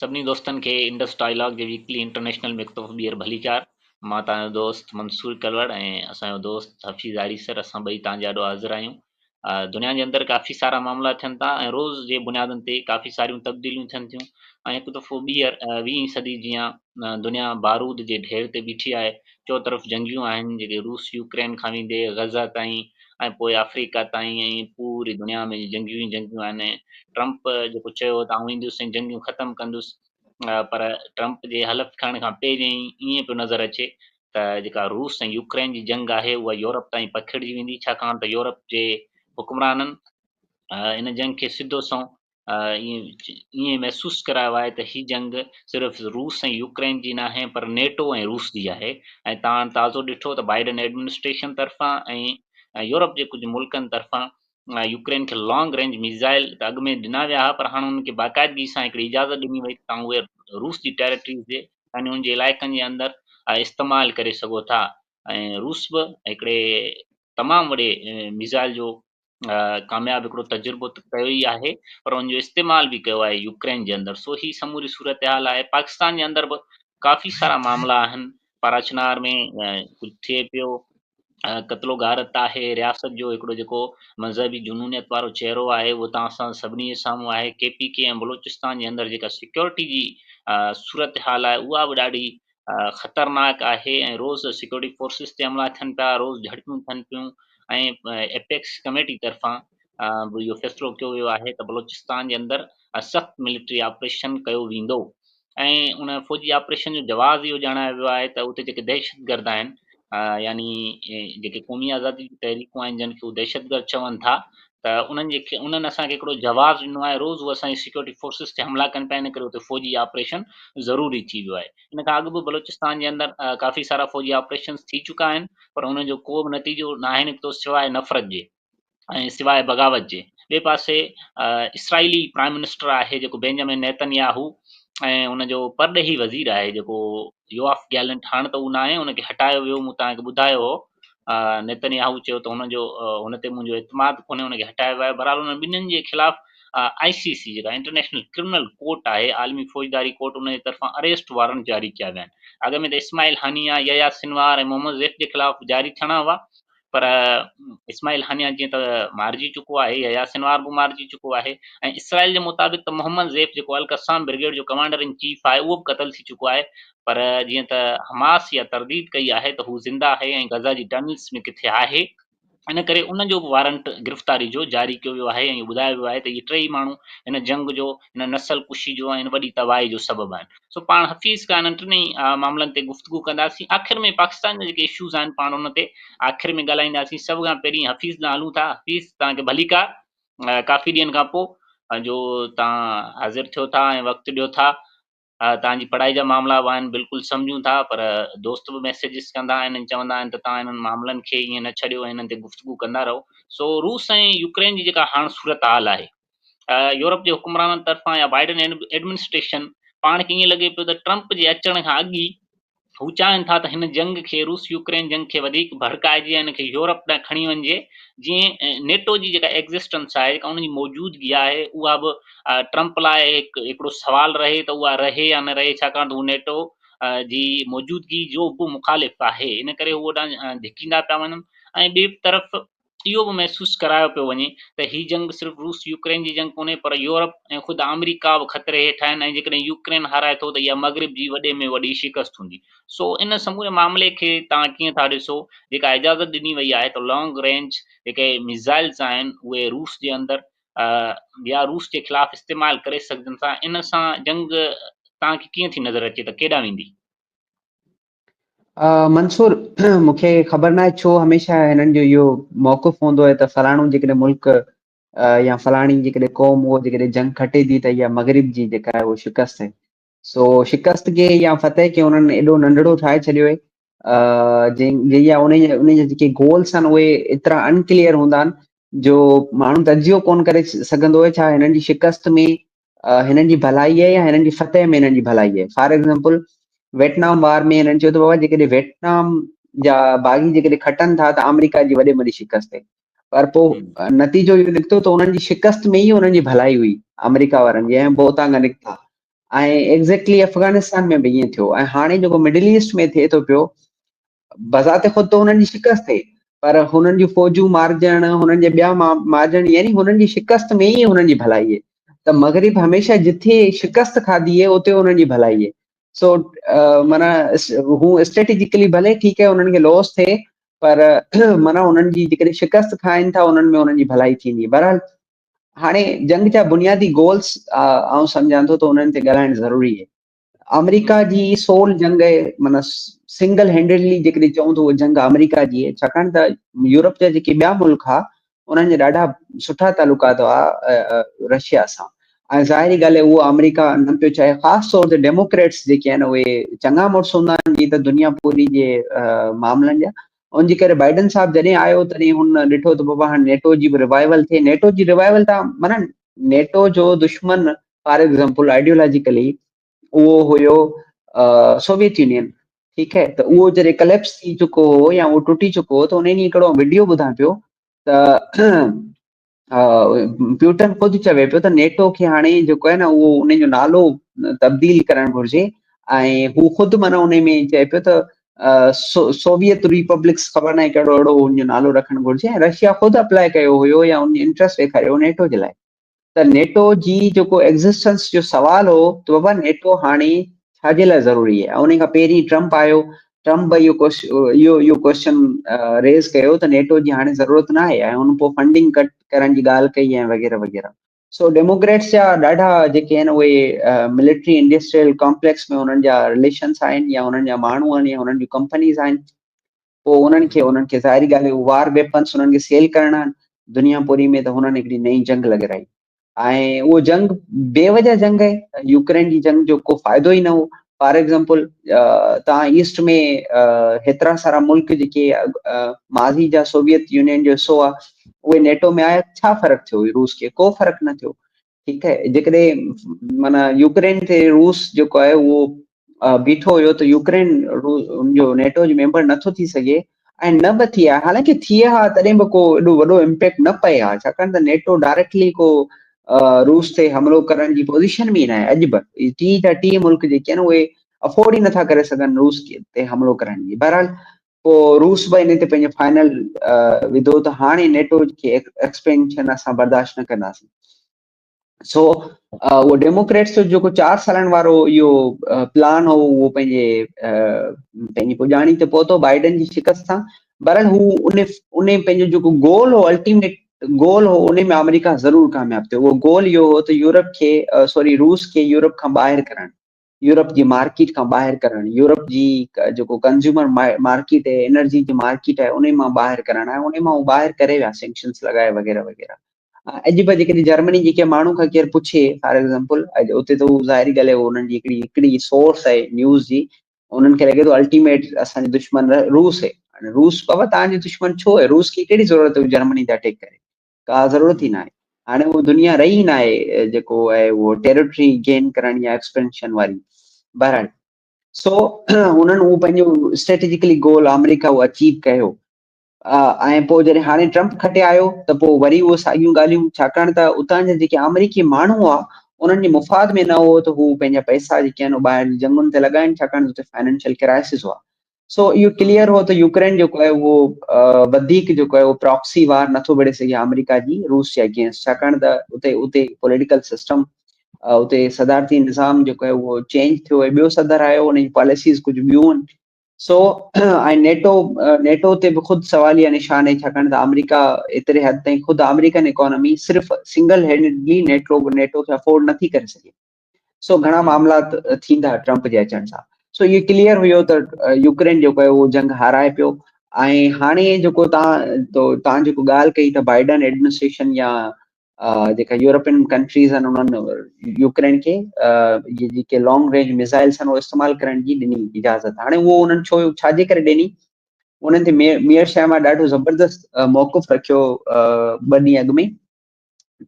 سڀني دوستن کي انڊس ڊائلاگ جي ويڪلي انٽرنيشنل ۾ هڪ دفعو ٻيهر ڀليڪار. مان توهان جو دوست منصور ڪلوڙ ۽ اسان جو دوست حفيظ آريسر اسان ٻئي توهان جي آڏو حاضر آهيون. دنيا جي اندر ڪافي سارا معاملا ٿين ٿا ۽ روز جي بنيادن تي ڪافي ساريون تبديليون ٿين ٿيون ۽ هڪ دفعو ٻيهر ويهين صدي جيان دنيا بارود جي ڍير تي بيٺي آهي. چوطرف جنگيون آهن جيڪي روس يوڪرين کان ويندي غزه تائين ۽ پوء آفريڪا تائين ۽ پوري دنيا ۾ جنگيون ئي جنگيون آهن. ٽرمپ جيڪو چيو ته آئون ايندس ۽ جنگيون ختم ڪندس پر ٽرمپ جي حلف کڻڻ کان پهرين ئي ائين پيو نظر اچي ته جيڪا روس ۽ يوڪرين جي جنگ آهي اها يورپ تائين پکڙجي ويندي ڇاڪاڻ ته يورپ جي حڪمرانن ان جنگ کي سڌو سنئون ائين محسوس ڪرايو آهي ته هي جنگ صرف روس ۽ يوڪرين جي ناهي پر نيٽو ۽ روس جي آهي ۽ توهان تازو ڏٺو ته بائيڊن ايڊمنسٽريشن طرفان ۽ يورپ جي ڪجهه ملڪن طرفان يوڪرين کي لانگ رينج ميزائل ته اڳ ۾ ڏنا ويا هئا پر هاڻ انهن کي باقاعدگي سان هڪڙي اجازت ڏني وئي ته توهان اهي روس جي ٽيريٽريز جي يعني ان جي علائقن جي اندر استعمال ڪري سگهو ٿا ۽ روس به هڪڙي تمام وڏي ميزائل جو ڪامياب هڪڙو تجربو ته ڪيو ئي آهي پر ان جو استعمال به ڪيو آهي يوڪرين جي اندر سو هي سموري صورتحال آهي پاڪستان جي اندر به ڪافي سارا معاملا آهن پاراچنار ۾ ڪجهه ٿئي پيو قتل و غارت آهي رياست جو هڪڙو جيڪو مذهبي جنونيت وارو چهرو آهي اهو توهان سان سڀني جي سامهون آهي ڪي پي ڪي ۽ بلوچستان جي اندر جيڪا سيڪيورٽي جي صورتحال آهي اها به ڏاڍي خطرناڪ آهي ۽ روز سيڪيورٽي فورسز تي حملا ٿين پيا روز جهڙپيون ٿين پيون ۽ ايپيڪس ڪميٽي طرفان به اهو فيصلو ڪيو ويو آهي ته بلوچستان جي اندر سخت ملٽري آپريشن ڪيو ويندو ۽ ان فوجي آپريشن جو جواز اهو ڄاڻايو ويو آهي ته اتي جيڪي دهشتگرد آهن يعني جيڪي قومي آزادي جون تحريڪون آهن جن کي هو دهشتگرد چون ٿا ته انهن جي انهن اسان کي هڪڙو جواز ڏنو آهي روز هو اسان جي سيڪيورٽي فورسز تي حملا ڪن پيا ان ڪري اتي فوجي آپريشن ضروري ٿي ويو آهي ان کان اڳ به بلوچستان جي اندر ڪافي سارا فوجي آپريشنز ٿي چڪا آهن پر انهن جو ڪو به نتيجو ناهي نڪتو سواء نفرت جي ۽ سواء بغاوت جي ٻئي پاسي اسرائيلي پرائم منسٽر آهي جيڪو بينجامن نيتن ياهو ۽ ان جو پرڏيهي وزير آهي جيڪو يوآف گيلنٽ هاڻ ته هو ناهي ان کي هٽايو ويو مون توهان کي ٻڌايو هو نيتن ياهو چيو ته هن جو هن تي منهنجو اعتماد ڪونهي هن کي هٽايو ويو آهي بهرحال انهن ٻنهين جي خلاف آء سي سي جيڪا انٽرنيشنل ڪرمنل ڪورٽ آهي عالمي فوجداري ڪورٽ ان جي طرفان اريسٽ وارنٽ جاري ڪيا ويا آهن اڳ ۾ ته اسماعيل هانيه يحيٰ سنوار ۽ محمد زيف جي خلاف جاري ٿيڻا هئا پر اسماعيل هانيه جيئن ته مارجي چڪو آهي يحيٰ سنوار به مارجي چڪو آهي ۽ اسرائيل جي مطابق ته محمد زيف جيڪو القسام برگيڊ جو ڪمانڊر ان چيف آهي اهو به قتل ٿي چڪو آهي پر جيئن ته حماس اها ترديد ڪئي آهي ته هو زنده آهي ۽ غزه جي ٽنلز ۾ ڪٿي آهي، ان ڪري ان جو به وارنٽ گرفتاري جو جاري ڪيو ويو آهي ۽ اهو ٻڌايو ويو آهي ته اهي ٽيئي ماڻهو هن جنگ جو، هن نسل ڪشي جو ۽ هن وڏي تباهي جو سبب آهن. سو پاڻ حفيظ کان انهن ٽنهي معاملن تي گفتگو ڪنداسين. آخر ۾ پاڪستان جا جيڪي اشوز آهن پاڻ ان تي آخر ۾ ڳالهائينداسين. سڀ کان پهرين حفيظ ڏانهن هلون ٿا. حفيظ توهان کي ڀليڪار ڪافي ڏينهن کان پوء جو توهان حاضر ٿيو ٿا ۽ وقت ڏيو ٿا. توهان جي پڙهائي جا معاملا به آهن بلڪل سمجهون ٿا پر دوست به ميسيجز ڪندا آهن ۽ چوندا آهن ته توهان انهن معاملن کي ائين نه ڇڏيو ۽ انهن تي گفتگو ڪندا رهو سو روس ۽ يوڪرين جي جيڪا هاڻ صورتحال آهي يورپ جي حڪمرانن طرفان يا بائيڊن ايڊمنسٽريشن پاڻ کي ائين لڳي پيو ته ٽرمپ جي اچڻ کان اڳ ئي هو چاهين ٿا ته هن جنگ کي روس يوڪرين جنگ کي وڌيڪ ڀڙڪائجي ۽ ان کي يورپ ڏانهن کڻي وڃجي جيئن نيٽو جي جيڪا ايگزسٽنس آهي جيڪا ان جي موجودگي آهي اها به ٽرمپ لاء هڪ هڪڙو سوال رهي ته اها رهي يا نه رهي ڇاڪاڻ ته هو نيٽو جي موجودگي جو به مخالف آهي ان ڪري هو اوڏانهن ڌڪيندا پيا وڃن ۽ ٻئي طرف اهو به محسوس ڪرايو پيو وڃي ته هي جنگ صرف روس يوڪرين جي جنگ ڪونهي پر يورپ ۽ خود آمريڪا به خطري هيٺ آهن ۽ جيڪڏهن يوڪرين هارائي ٿو ته اها مغرب جي وڏي ۾ وڏي شڪست هوندي. سو ان سموري معاملي کي توهان ڪيئن ٿا ڏسو جيڪا اجازت ڏني وئي آهي ته لانگ رينج جيڪي ميزائلز آهن اهي روس جي اندر يا روس جي خلاف استعمال ڪري سگهجن ٿا ان سان جنگ توهان کي ڪيئن ٿي نظر اچي ته ڪيڏانهن ويندي؟ منصور مون کي خبر ناهي ڇو هميشه هنن جو اهو موقف هوندو آهي ته فلاڻو جيڪڏهن ملڪ يا فلاڻي جيڪڏهن قوم اهو جيڪڏهن جنگ کٽي ٿي ته اها مغرب جي جيڪا آهي اهو شڪست آهي سو شڪست کي يا فتح کي انهن ايڏو ننڍڙو ٺاهي ڇڏيو آهي جنهن جا ان جا جيڪي گولس آهن اهي ايترا انڪليئر هوندا آهن جو ماڻهو تجزيو ڪون ڪري سگهندو آهي ڇا هنن جي شڪست ۾ هنن جي ڀلائي آهي يا هنن جي فتح ۾ هنن جي ڀلائي آهي. فار ايگزامپل ويٽنام وار ۾ هنن چيو ته بابا جيڪڏهن ويٽنام جا باغي جيڪڏهن کٽن ٿا ته آمريڪا جي وڏي ۾ وڏي شڪست آهي پر پوء نتيجو اهو نڪتو ته انهن جي شڪست ۾ ئي انهن جي ڀلائي هئي آمريڪا وارن جي ۽ پوء اتان کان نڪتا. ۽ ايگزيڪٽلي افغانستان ۾ به ائين ٿيو ۽ هاڻي جيڪو مڊل ايسٽ ۾ ٿئي ٿو پيو، بذات خود ته هنن جي شڪست ٿئي پر هنن جون فوجون مارجڻ، هنن جي ٻيا مارجڻ، يعني هنن جي شڪست ۾ ئي هنن جي ڀلائي آهي. ته مغرب هميشه جٿي شڪست کاڌي آهي اتي هنن جي ڀلائي آهي. سو معنيٰ هو اسٽريٽجيڪلي ڀلي ٺيڪ آهي هنن کي لاس ٿئي پر معنيٰ هنن جي جيڪڏهن شڪست کائن ٿا انهن ۾ هنن جي ڀلائي ٿيندي. بهرحال هاڻي جنگ جا بنيادي گولز آئون سمجهان ٿو ته انهن تي ڳالهائڻ ضروري آهي. آمريڪا جي سول جنگ آهي، معنيٰ سنگل هينڊيڊلي جيڪڏهن چئون ته اها جنگ آمريڪا جي آهي، ڇاڪاڻ ته يورپ جا جيڪي ٻيا ملڪ هئا انهن جا ڏاڍا سٺا تعلقات هئا رشيا سان ۽ ظاهري ڳالهه آهي اهو آمريڪا نه پيو چاهي. خاص طور تي ڊيموڪريٽس جيڪي آهن اهي چڱا مڙس هوندا آهن جيئن ته دنيا پوري جي معاملن جا، ان جي ڪري بائيڊن صاحب جڏهن آيو تڏهن هن ڏٺو ته بابا هاڻي نيٽو جي به ريوائيول ٿئي. نيٽو جي ريوائيول ته معنيٰ نيٽو جو دشمن فار ايگزامپل آئيڊيولاجيڪلي اهو هيو سوويت يونين، ٺيڪ هي، ته اهو جڏهن ڪليپس ٿي چڪو هو يا اهو ٽٽي چڪو هو ته ان ڏينهن هڪڙو وڊيو ٻڌان پيو ته پيوٽن خود چوي پيو ته نيٽو کي هاڻي جيڪو آهي نه اهو ان جو نالو تبديل ڪرڻ گهرجي ۽ هو خود معنيٰ ان ۾ چئي پيو ته سوويت ريپبلڪس خبر ناهي ڪهڙو اهڙو ان جو نالو رکڻ گهرجي ۽ رشيا خود اپلاء ڪيو هيو يا ان انٽرسٽ ڏيکاريو نيٽو جي لاء. ته نيٽو جي جيڪو ايگزسٽنس جو سوال هو ته بابا نيٽو هاڻي ڇا جي لاء ضروري آهي. ان کان پهرين ٽرمپ آيو، ٽرمپ به اهو ڪويشچن ريز ڪيو ته نيٽو جي هاڻي ضرورت نه آهي ۽ هن پوء فنڊنگ ڪٽ ڪرڻ جي ڳالهه ڪئي ۽ وغيره وغيره. سو ڊيموڪريٽس جا ڏاڍا جيڪي آهن اهي ملٽري انڊسٽريل ڪامپليڪس ۾ انهن جا رليشنس آهن يا انهن جا ماڻهو آهن يا انهن جون ڪمپنيز آهن، پوء انهن کي ظاهري ڳالهه آهي وار ويپنس انهن کي سيل ڪرڻا آهن دنيا پوري ۾ ته هنن هڪڙي نئين جنگ لڳرائي ۽ اهو جنگ بي وجه جنگ آهي. يوڪرين جي جنگ جو ڪو فائدو ئي نه هو. فار ايگزامپل تان ايسٽ ۾ هيترا سارا ملڪ جيڪي ماضي جا سوويت يونين جو حصو هئا اهي نيٽو ۾ آيا، ڇا فرق ٿيو روس کي؟ ڪو فرق نه ٿيو. ٺيڪ آهي، جيڪڏهن معنيٰ يوڪرين تي روس جيڪو آهي اهو بيٺو هيو ته يوڪرين ان جو نيٽو جو ميمبر نٿو ٿي سگهي ۽ نه به ٿئي ها، حالانڪه ٿئي ها تڏهن به ڪو ايڏو وڏو امپيڪٽ نه پئي ها، ڇاڪاڻ ته نيٽو ڊائريڪٽلي ڪو روس تي حملو ڪرڻ جي پوزيشن ۾ ئي ناهي. اڄ به ٽيهه جا ٽيهه ملڪ جيڪي آهن اهي افورڊ ئي نٿا ڪري سگهن روس تي حملو ڪرڻ جي. بهرحال پوء روس به ان تي پنهنجو فائنل وڌو ته هاڻي نيٽو کي ايڪسپينشن اسان برداشت نه ڪنداسين. سو اهو ڊيموڪريٽس جو جيڪو 4 سالن وارو اهو پلان هو اهو پنهنجي پڄاڻي تي پهتو بائيڊن جي شڪست سان. بهرحال هو ان پنهنجو جيڪو گول هو، الٽيميٽ گول هو، ان ۾ آمريڪا ضرور ڪامياب ٿيو. اهو گول اهو هو ته يورپ کي، سوري، روس کي يورپ کان ٻاهر ڪرڻ، يورپ جي مارڪيٽ کان ٻاهر ڪرڻ، يورپ جي جيڪو ڪنزيومر مارڪيٽ آهي، انرجي جي مارڪيٽ آهي، ان مان ٻاهر ڪرڻ آهي. ان مان هو ٻاهر ڪري ويا سينڪشنس لڳائي وغيره وغيره. اڄ به جيڪڏهن جرمني جي ڪنهن ماڻهو کان ڪير پڇي فار ايگزامپل، اڄ اتي ته هو ظاهري ڳالهه آهي انهن جي هڪڙي سورس آهي نيوز جي، انهن کي لڳي ٿو الٽيميٽ اسان جو دشمن روس آهي. هاڻي روس بابا توهان جو دشمن ڇو آهي؟ روس کي ڪهڙي ضرورت آهي جرمني تي اٽيڪ ڪري؟ ڪا ضرورت ئي ناهي. هاڻي اهو دنيا رهي ئي ناهي جيڪو آهي اهو ٽيريٽري گين ڪرڻ يا ايڪسپينشن واري. بهرحال سو انهن اهو پنهنجو اسٽريٽجيڪلي گول آمريڪا اهو اچيو ڪيو. ۽ پوء جڏهن هاڻي ٽرمپ کٽي آيو ته پوء وري اهو ساڳيون ڳالهيون، ڇاڪاڻ ته اتان جا جيڪي آمريڪي ماڻهو هئا انهن جي مفاد ۾ نه هو ته هو پنهنجا پئسا جيڪي آهن ٻاهر جي جنگن تي لڳائن، ڇاڪاڻ ته اتي فائنانشل ڪرائسس هئا. سو اهو ڪليئر هو ته يوڪرين جيڪو آهي اهو وڌيڪ جيڪو آهي اهو پراڪسي وار نٿو وڙهي سگهي آمريڪا جي روس جي اگينسٽ، ڇاڪاڻ ته اتي پوليٽيڪل سسٽم، اتي صدارتي نظام جيڪو آهي اهو چينج ٿيو ۽ ٻيو صدر آيو، ان جي پاليسيز ڪجهه ٻيون آهن. سو ۽ نيٽو تي به خود سواليه نشان آهي، ڇاڪاڻ ته آمريڪا ايتري حد تائين خود آمريڪن اڪانومي صرف سنگل هينڊڊلي نيٽو کي افورڊ نٿي ڪري سگهي. سو گهڻا معاملات ٿيندا ٽرمپ جي اچڻ سان. سو اهو ڪليئر هيو ته يوڪرين جيڪو آهي اهو جنگ هارائي پيو. ۽ هاڻي جيڪو تان جيڪو ڳالهه ڪئي ته بائيڊن ايڊمنسٽريشن يا جيڪا يورپين ڪنٽريز آهن انهن يوڪرين کي اهي جيڪي لانگ رينج ميزائلس آهن اهي استعمال ڪرڻ جي ڏني اجازت. هاڻي اهو انهن ڇا جي ڪري ڏني؟ انهن تي ميئر شاهه ڏاڍو زبردست موقف رکيو 2 ڏينهن اڳ ۾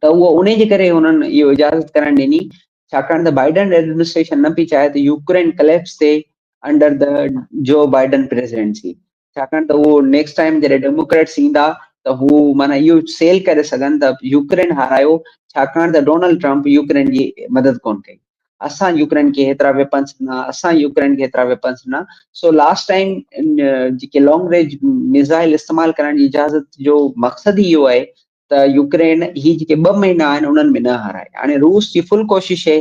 ته اهو ان جي ڪري انهن اهو اجازت ڪرڻ ڏني، ڇاڪاڻ ته بائيڊن ايڊمنسٽريشن نه پئي چاهي ته يوڪرين ڪليپس ٿئي انڊر the جو بائيڊن پريزيڊنسي، ڇاڪاڻ ته اهو نيڪسٽ ٽائيم جڏهن ڊيموڪريٽس ايندا ته هو معنيٰ اهو سيل ڪري سگهن ته يوڪرين هارايو، ڇاڪاڻ ته ڊونلڊ ٽرمپ يوڪرين جي مدد ڪونه ڪئي. اسان يوڪرين کي هيترا ويپنس ڏنا، اسان يوڪرين کي هيترا ويپنس ڏنا. سو لاسٽ ٽائيم جيڪي لانگ رينج ميزائل استعمال ڪرڻ جي اجازت جو مقصد ئي اهو آهي ته يوڪرين هي جيڪي 2 مهينا آهن انهن ۾ نه هارائي. هاڻي روس جي فل ڪوشش آهي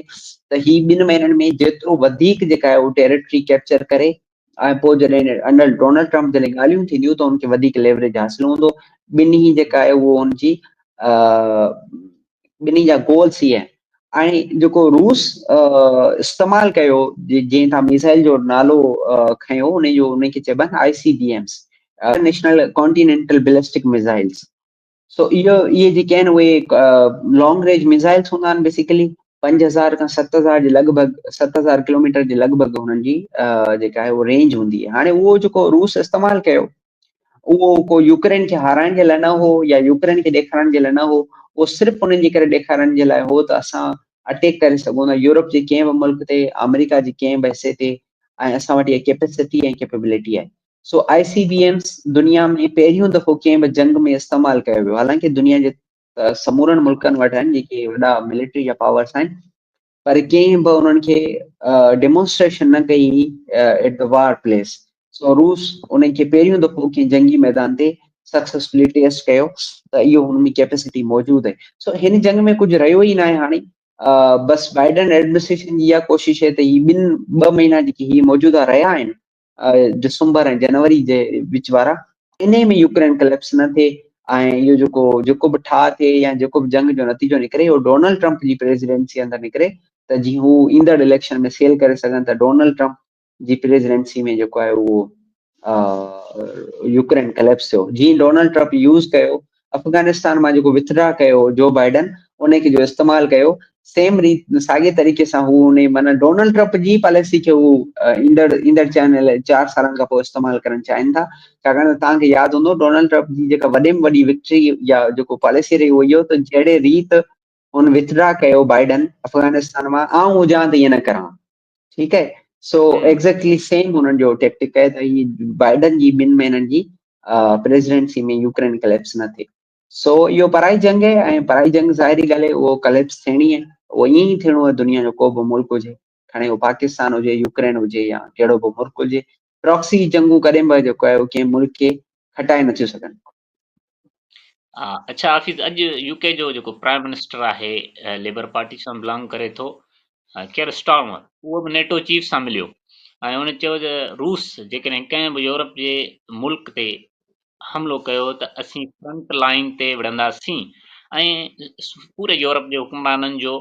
ته هي 2 مهينن ۾ جيترو وڌيڪ جيڪا آهي اهو ٽيريٽري ڪيپچر ڪري ۽ پوء جڏهن انڊر ڊونلڊ ٽرمپ جڏهن ڳالهيون ٿينديون ته ان کي وڌيڪ ليوريج حاصل هوندو. ٻنهي جيڪا آهي اهو ان جي ٻنهي جا گولس هي آهن. ۽ جيڪو روس استعمال ڪيو جنهن تان ميزائل جو نالو کنيو ان جو ان کي چئبو آهي I C B Ms, international continental ballistic missiles. سو اهو اهي جيڪي آهن اهي لانگ رينج ميزائلس هوندا آهن. بيسيڪلي 5000 کان 7000 جي لڳ ڀڳ، 7000 ڪلوميٽر جي لڳ ڀڳ هنن جي جيڪا آهي اهو رينج هوندي آهي. هاڻي اهو جيڪو روس استعمال ڪيو اهو ڪو يوڪرين کي هارائڻ جي لاء نه هو يا يوڪرين کي ڏيکارڻ جي لاء نه هو، اهو صرف انهن جي ڪري ڏيکارڻ جي لاء هو ته اسان اٽيڪ ڪري سگهون ٿا يورپ جي ڪنهن به ملڪ تي، آمريڪا جي ڪنهن به حصي تي ۽ اسان وٽ اها ڪيپيسٽي ۽ ڪيپيبلٽي آهي. سو آء سي بي ايمز دنيا ۾ پهريون دفعو ڪنهن به جنگ ۾ استعمال ڪيو ويو، حالانڪه دنيا جي سمورن ملڪن وٽ آهن جيڪي وڏا ملٽري جا پاورس آهن، پر ڪنهن به انهن کي ڊيمونسٽريشن نه ڪئي هئي ايٽ the وار پليس. سو روس انهن کي پهريون دفعو ڪنهن جنگي ميدان تي سڪسيسفلي ٽيسٽ ڪيو ته اهو هن ۾ ڪيپيسٽي موجود آهي. سو هن جنگ ۾ ڪجهه رهيو ئي ناهي هاڻي، بس بائيڊن ايڊمنسٽريشن جي اها ڪوشش آهي ته هي 2 مهينا جيڪي هي موجوده رهيا آهن ڊسمبر ۽ جنوري جي وچ وارا، انهي ۾ يوڪرين ڪليپس نه ٿئي ۽ اهو جيڪو به ٺاهه ٿئي يا جيڪو به جنگ جو نتيجو نڪري اهو ڊونلڊ ٽرمپ جي پريزيڊنسي اندر نڪري ته جيئن هو ايندڙ اليڪشن ۾ سيل ڪري سگهن ته ڊونلڊ ٽرمپ جي پريزيڊنسي ۾ جيڪو آهي اهو يوڪرين ڪليپس ٿيو. جيئن ڊونلڊ ٽرمپ يوز ڪيو افغانستان مان جيڪو وٿڊرا ڪيو جو بائيڊن ان کي جو استعمال ڪيو سيم ريت ساڳي طريقي سان هو ان معنيٰ ڊونلڊ ٽرمپ جي پاليسي کي هو ايندڙ 4 سالن کان پوء استعمال ڪرڻ چاهين ٿا. ڇاڪاڻ ته توهان کي ياد هوندو ڊونلڊ ٽرمپ جي جيڪا وڏي ۾ وڏي وڪٽري يا جيڪو پاليسي رهي اهو اهو ته جهڙي ريت هن وٿڊرا ڪيو بائيڊن افغانستان مان، آئون هجان ته ائين نه ڪران. ٺيڪ آهي، سو ايگزيڪٽلي سيم هنن جو ٽيڪٽڪ آهي ته هي بائيڊن جي 2 مهينن جي پريزيڊنسي ۾ يوڪرين ڪليپس نه ٿئي. سو اهو پرائي جنگ آهي ۽ پرائي جنگ ظاهري ڳالهه آهي اهو ڪليپس ٿيڻي آهي، اهو ائين ئي ٿيڻو آهي. دنيا جو ڪو به ملڪ هجي، کڻي اهو پاڪستان هجي، يوڪرين هجي يا ڪهڙو به ملڪ هجي، پراڪسي جنگون ڪڏهن به جيڪو آهي اهو ڪنهن ملڪ کي کٽائي نٿيون سگهن. اڇا حفيظ، اڄ يو ڪي جو جيڪو پرائم منسٽر آهي، ليبر پارٽي سان بلانگ ڪري ٿو، ڪيئر اسٽارمر، اهو به نيٽو چيف سان مليو ۽ ان چيو ته روس جيڪڏهن ڪنهن به يورپ جي ملڪ تي حملو ڪيو ته اسين فرنٽ لائن تي وڙهنداسين ۽ پوري يورپ جي حڪمرانن جو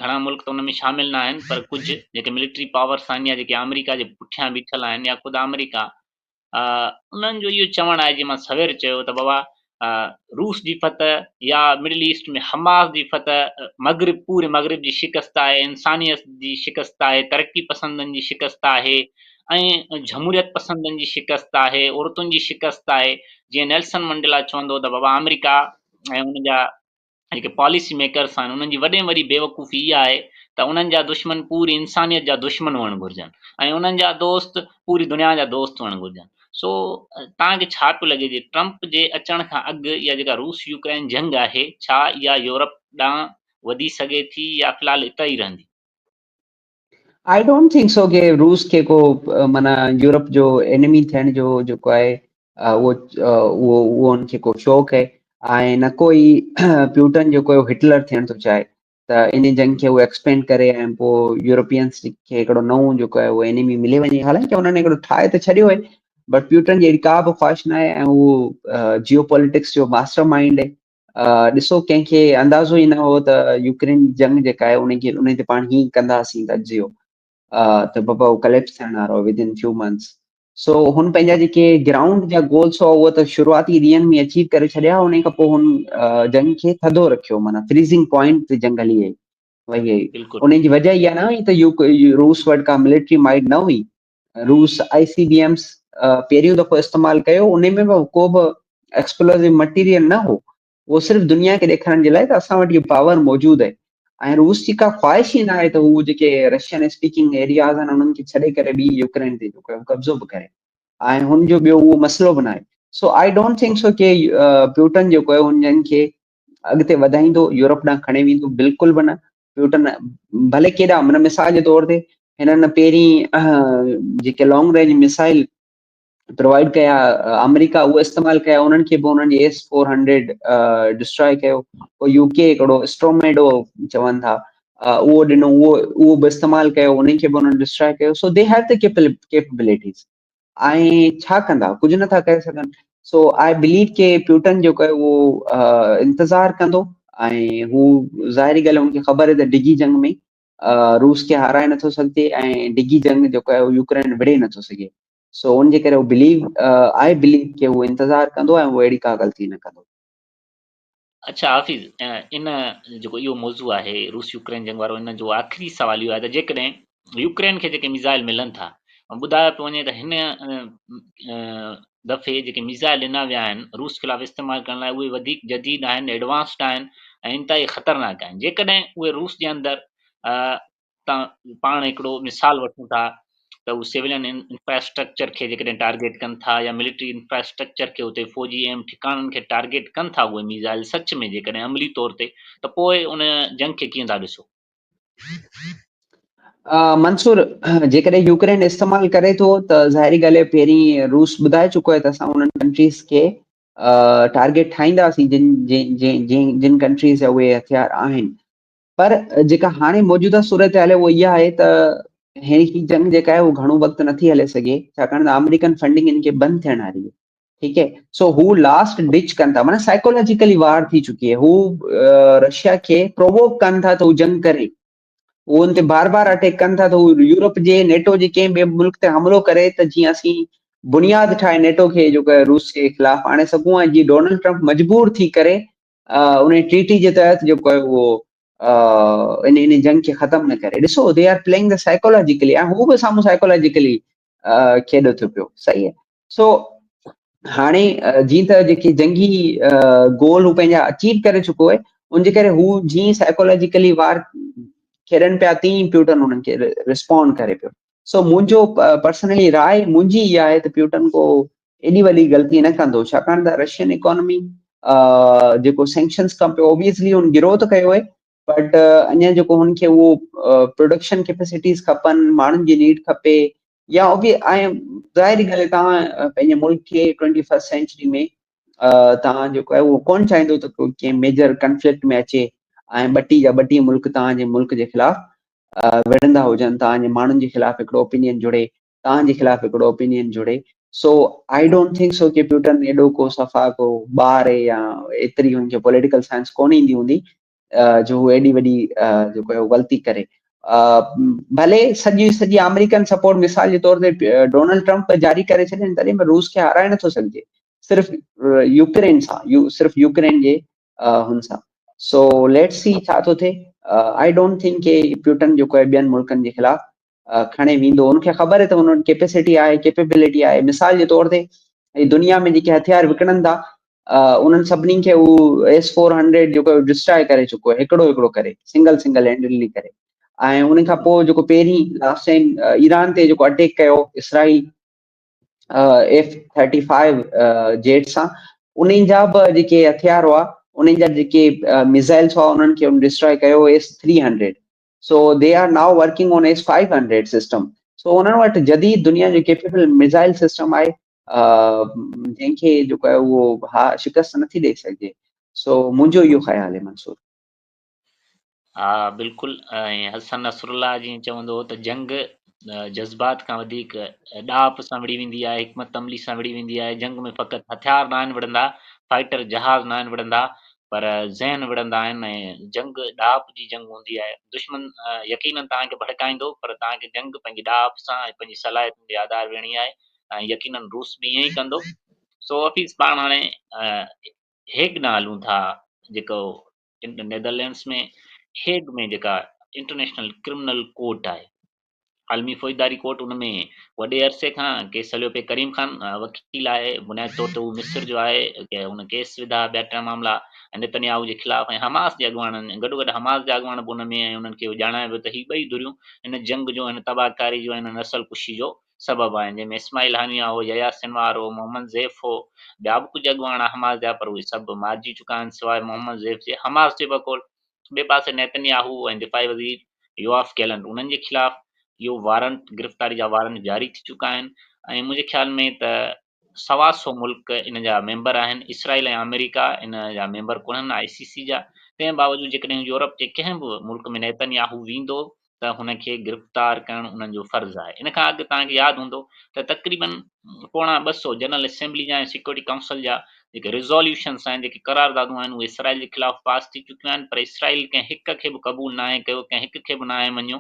گهڻا ملڪ ته ان ۾ شامل نه آهن پر ڪجهه جيڪي ملٽري پاورس آهن يا جيڪي آمريڪا جي پٺيان بيٺل آهن يا خود آمريڪا، انهن جو اهو چوڻ آهي جيئن مان سوير چيو ته بابا روس جي فتح يا مڊل ايسٽ ۾ حماس جي فتح مغرب پوري مغرب جي شڪست آهي، انسانيت جي شڪست آهي، ترقي پسندن جي شڪست آهي ۽ جمهوريت پسندن جي شڪست آهي، عورتن جي شڪست آهي. جيئن نيلسن منڊيلا چوندو ته بابا آمريڪا ۽ ان جا جيڪي پاليسي ميڪرس آهن انهن جي وڏي ۾ وڏي بيوقوفي اها آهي ته انهن جا دشمن پوري انسانيت جا دشمن هئڻ گهرجن ۽ انهن جا دوست پوري دنيا جا دوست هئڻ گهرجن. سو توهان کي ڇا پيو لڳي جي ٽرمپ جي اچڻ کان اڳ اها جيڪا روس يوڪرين جنگ آهي ڇا اها يورپ ڏانهن وڌي سگهي ٿي يا في الحال اتي ئي رهندي؟ I don't think so ڪي روس کي ڪو معنيٰ يورپ جو اينمي ٿيڻ جو جيڪو آهي اهو اهو اهو ان کي ڪو شوق آهي ۽ نه ڪو ئي پيوٽن جيڪو آهي هٽلر ٿيڻ ٿو چاهي ته ان جنگ کي هو ايڪسپينڊ ڪري ۽ پوء يورپينس کي هڪڙو نئون جيڪو آهي اهو اينمي ملي وڃي. حالانڪه انهن هڪڙو ٺاهي ته ڇڏيو آهي بٽ پيوٽن جي اهڙي ڪا به خواهش نه آهي ۽ هو جيو پوليٽڪس جو ماسٽر مائنڊ آهي. ڏسو ڪنهن کي اندازو ئي نه هو ته يوڪرين جنگ جيڪا آهي ان کي ان تي پاڻ هي ڪنداسين تجزيو ته بابا هو ڪليپس ٿيڻ وارو ود ان فيو منٿس. سو هن پنهنجا جيڪي گرائونڊ جا گولس هئا اهو ته شروعاتي ڏينهن ۾ اچيو ڪري ڇڏيا. ان کان پوء هن جنگ کي ٿڌو رکيو، معنيٰ فريزنگ پوائنٽ تي جنگ هلي وئي وئي. ان جي وجه اها نه هئي ته روس وٽ ڪا ملٽري مائيڊ نه هئي. روس آء سي بي ايمز پهريون دفعو استعمال ڪيو، ان ۾ به ڪو به ايڪسپلوزو مٽيريل نه هو، اهو صرف دنيا کي ڏيکارڻ جي لاء ته اسان وٽ اهو پاور موجود آهي. ۽ روس جي ڪا خواهش ئي نه آهي ته هو جيڪي رشين اسپيڪنگ ايرياز آهن انهن کي ڇڏي ڪري ٻي يوڪرين تي جيڪو قبضو به ڪري ۽ هن جو ٻيو اهو مسئلو به نه آهي. سو I don't think so K Putin جيڪو آهي هن جنگ کي اڳتي وڌائيندو، يورپ ڏانهن کڻي ويندو، بلڪل به نه. پيوٽن ڀلي ڪيڏا معنيٰ مثال جي طور تي هنن پهرين جيڪي لانگ رينج ميسائل پرووائڊ ڪيا آمريڪا اهو استعمال ڪيا انهن کي به انهن جي ايس 400 ڊسٽرائي ڪيو. پوء يو ڪي هڪڙو اسٽروميڊو چون ٿا اهو ڏنو، اهو به استعمال ڪيو، انهن کي به انهن ڊسٽرائي ڪيو. سو they have the capabilities ۽ ڇا ڪندا، ڪجهه نٿا ڪري سگهن. سو I believe ڪي پيوٽن جيڪو آهي اهو انتظار ڪندو ۽ هو ظاهري ڳالهه هن کي خبر آهي ته ڊگهي جنگ ۾ روس کي هارائي نٿو سگهجي ۽ ڊگهي جنگ جيڪو آهي يوڪرين وڙهي نٿو سگهي. سو ان جي ڪري هو بليو I believe ڪي هو انتظار ڪندو ۽ هو اهڙي ڪا غلطي نه ڪندو. اڇا حافظ، ان جيڪو اهو موضوع آهي روس يوڪرين جنگ وارو، ان جو آخري سوال اهو آهي ته جيڪڏهن يوڪرين کي جيڪي ميزائل ملن ٿا، ٻڌايو پيو وڃي ته هن دفعي جيڪي ميزائل ڏنا ويا آهن روس خلاف استعمال ڪرڻ لاء اهي وڌيڪ جديد آهن، ايڊوانسڊ آهن ۽ انتهائي خطرناڪ آهن. جيڪڏهن اهي روس جي اندر تان پاڻ هڪڙو مثال وٺون ٿا ته هو سويلين انفراسٽرڪچر کي جيڪڏهن ٽارگيٽ ڪن ٿا يا ملٽري انفراسٽرڪچر کي، اتي فوجي اهم ٺڪاڻن کي ٽارگيٽ ڪن ٿا اهي ميزائل سچ ۾ جيڪڏهن عملي طور تي، ته پوء ان جنگ کي ڪيئن ٿا ڏسو؟ منصور، جيڪڏهن يوڪرين استعمال ڪري ٿو ته ظاهري ڳالهه آهي پهرين روس ٻڌائي چڪو آهي ته اسان انهن ڪنٽريز کي ٽارگيٽ ٺاهينداسين جن جن جن جن ڪنٽريز جا اهي هٿيار آهن. پر جيڪا هاڻي موجوده صورتحال آهي اها اها آهي ته هي جنگ جيڪا آهي اهو گهڻو وقت نٿي هلي سگهي، ڇاڪاڻ ته آمريڪن فنڊنگ ان کي بند ٿيڻ واري آهي. ٺيڪ آهي، سو هو لاسٽ ڊچ ڪن ٿا، معنيٰ سائيڪولاجيڪلي وار ٿي چڪي آهي. هو رشيا کي پرووڪ ڪن ٿا ته هو جنگ ڪري، هو ان تي بار بار اٽيڪ ڪن ٿا ته هو يورپ جي نيٽو جي ڪنهن ٻئي ملڪ تي حملو ڪري ته جيئن اسين بنياد ٺاهي نيٽو کي جيڪو روس جي خلاف آڻي سگهون ۽ جيئن ڊونلڊ ٽرمپ مجبور ٿي ڪري ان ٽريٽي جي تحت جيڪو آهي اهو ان ان جنگ کي ختم نه ڪري. ڏسو they are playing the psychologically ۽ هو به سامهون سائيڪولاجيڪلي کيڏو ٿيو پيو. صحيح آهي. سو هاڻي جيئن ته جيڪي جنگي گول هو پنهنجا اچيو ڪري چڪو آهي، ان جي ڪري هو جيئن سائيڪولاجيڪلي وار کيڏن پيا تيئن پيوٽن انهن کي رسپونڊ ڪري پيو. سو منهنجو پرسنلي راء منهنجي اها آهي ته پيوٽن ڪو ايڏي وڏي غلطي نه ڪندو، ڇاڪاڻ ته رشين اڪانومي جيڪو سينڪشنز کان پوء اوبويسلي هن گرو ته ڪيو آهي، بٽ اڃا جيڪو هن کي اهو پروڊڪشن ڪيپيسٽيز کپن، ماڻهن جي نيڊ کپي يا ۽ ظاهري ڳالهه آهي توهان پنهنجي ملڪ کي ٽوئنٽي فرسٽ سينچري ۾ توهان جيڪو آهي اهو ڪونه چاهيندو ته ڪو ڪنهن ميجر ڪنفلڪٽ ۾ اچي ۽ ٻٽي جا ٻٽي ملڪ توهان جي ملڪ جي خلاف وڙهندا هجن، توهان جي ماڻهن جي خلاف هڪڙو اوپينين جڙي، توهان جي خلاف هڪڙو اوپينين جڙي. سو I don't think so K Putin ايڏو ڪو صفا ڪو ٻار آهي يا ايتري هن کي پوليٽيڪل سائنس ڪونه ايندي هوندي جو هو ايڏي وڏي جيڪو آهي غلطي ڪري. ڀلي سڄي سڄي آمريڪن سپورٽ مثال جي طور تي ڊونلڊ ٽرمپ جاري ڪري ڇڏين تڏهن به روس کي هارائي نٿو سگهجي، صرف يوڪرين سان، صرف يوڪرين جي هن سان. سو let's see ڇا ٿو ٿئي. I don't think K Putin جيڪو آهي ٻين ملڪن جي خلاف کڻي ويندو. ان کي خبر آهي ته ان وٽ ڪيپيسٽي آهي، ڪيپيبلٽي آهي. مثال جي طور تي هي دنيا ۾ جيڪي هٿيار وڪڻن ٿا انهن سڀني کي هو ايس 400 جيڪو ڊسٽرائي ڪري چڪو آهي، هڪڙو هڪڙو ڪري، سنگل سنگل هينڊلي ڪري. ۽ ان کان پوء جيڪو پهرين لاسٽ ٽائيم ايران تي جيڪو اٽيڪ ڪيو اسرائيل ايف 35 جيٽ سان، انهن جا به جيڪي هٿيار هئا، انهن جا جيڪي ميزائلس هئا، انهن کي ڊسٽرائي ڪيو S 300. So they are now working on S 500 system. سو انهن وٽ جديد دنيا جو ڪيپيبل ميزائل سسٽم آهي جنهن کي جيڪو آهي اهو ها شڪست نٿي ڏئي سگهجي. سو منهنجو اهو خيال آهي منصور. ها بلڪل، ۽ حسن نصرالله جيئن چوندو هو ته جنگ جذبات کان وڌيڪ ڏاهپ سان وڙهي ويندي آهي، حڪمت عملي سان وڙهي ويندي آهي. جنگ ۾ فقط هٿيار ناهن وڙهندا، فائٽر جهاز ناهن وڙهندا، پر ذهن وڙهندا آهن ۽ جنگ ڏاهپ جي جنگ هوندي آهي. دشمن يقينن توهان کي ڀڙڪائيندو، پر توهان کي جنگ پنهنجي ڏاهپ سان ۽ پنهنجي صلاحيتن جي آڌار وڙهڻي آهي ۽ يقينن روس به ائين ئي ڪندو. سو حفيظ پاڻ هاڻي هيگ ڏانهن هلون ٿا، جيڪو نيدرلينڊس ۾ هيگ ۾ جيڪا انٽرنيشنل ڪرمنل ڪورٽ آهي، عالمي فوجداري ڪورٽ، ان ۾ وڏي عرصي کان ڪيس هليو پئي. ڪريم خان وڪيل آهي، بنيادي طور تي هو مصر جو آهي، هن ڪيس وڌا ٻيا ٽيا معاملا نتنياهو جي خلاف ۽ حماس جي اڳواڻن گڏو گڏ حماس جا اڳواڻ به ان ۾ ۽ انهن کي اهو ڄاڻايو ويو ته هي ٻئي ڌريون هن جنگ جو، هن تباهڪاري جو ۽ هن نسل ڪشي جو سبب آهن، جنهن ۾ اسماعيل هانيه هو، يحيٰ سنوار هو، محمد ضيف هو، ٻيا به ڪجهه اڳواڻ حماس جا، پر اهي سڀ مارجي چڪا آهن سواء محمد ضيف جي. حماس جي بقول. ٻئي پاسي نيتنياهو ۽ دفاعي وزير يوآف گيلنٽ انهن جي خلاف اهو وارنٽ گرفتاري جا وارنٽ جاري ٿي چڪا آهن ۽ منهنجي خيال ۾ ته سوا سو ملڪ ان جا ميمبر آهن، اسرائيل ۽ آمريڪا ان جا ميمبر ڪونهن آء سي سي جا، تنهن باوجود جيڪڏهن يورپ جي ڪنهن به ملڪ ۾ نيتنياهو ويندو ته هن کي گرفتار ڪرڻ انهن جو فرض آهي. ان کان اڳ توهان کي ياد هوندو ته تقريبن پوڻا ٻه سو جنرل اسيمبلي جا ۽ سيڪيورٽي ڪائونسل جا جيڪي ريزوليوشنس آهن، جيڪي قراردادون آهن، اهي اسرائيل جي خلاف پاس ٿي چڪيون آهن، پر اسرائيل ڪنهن هڪ کي به قبول ناهي ڪيو، ڪنهن هڪ کي به ناهي مڃيو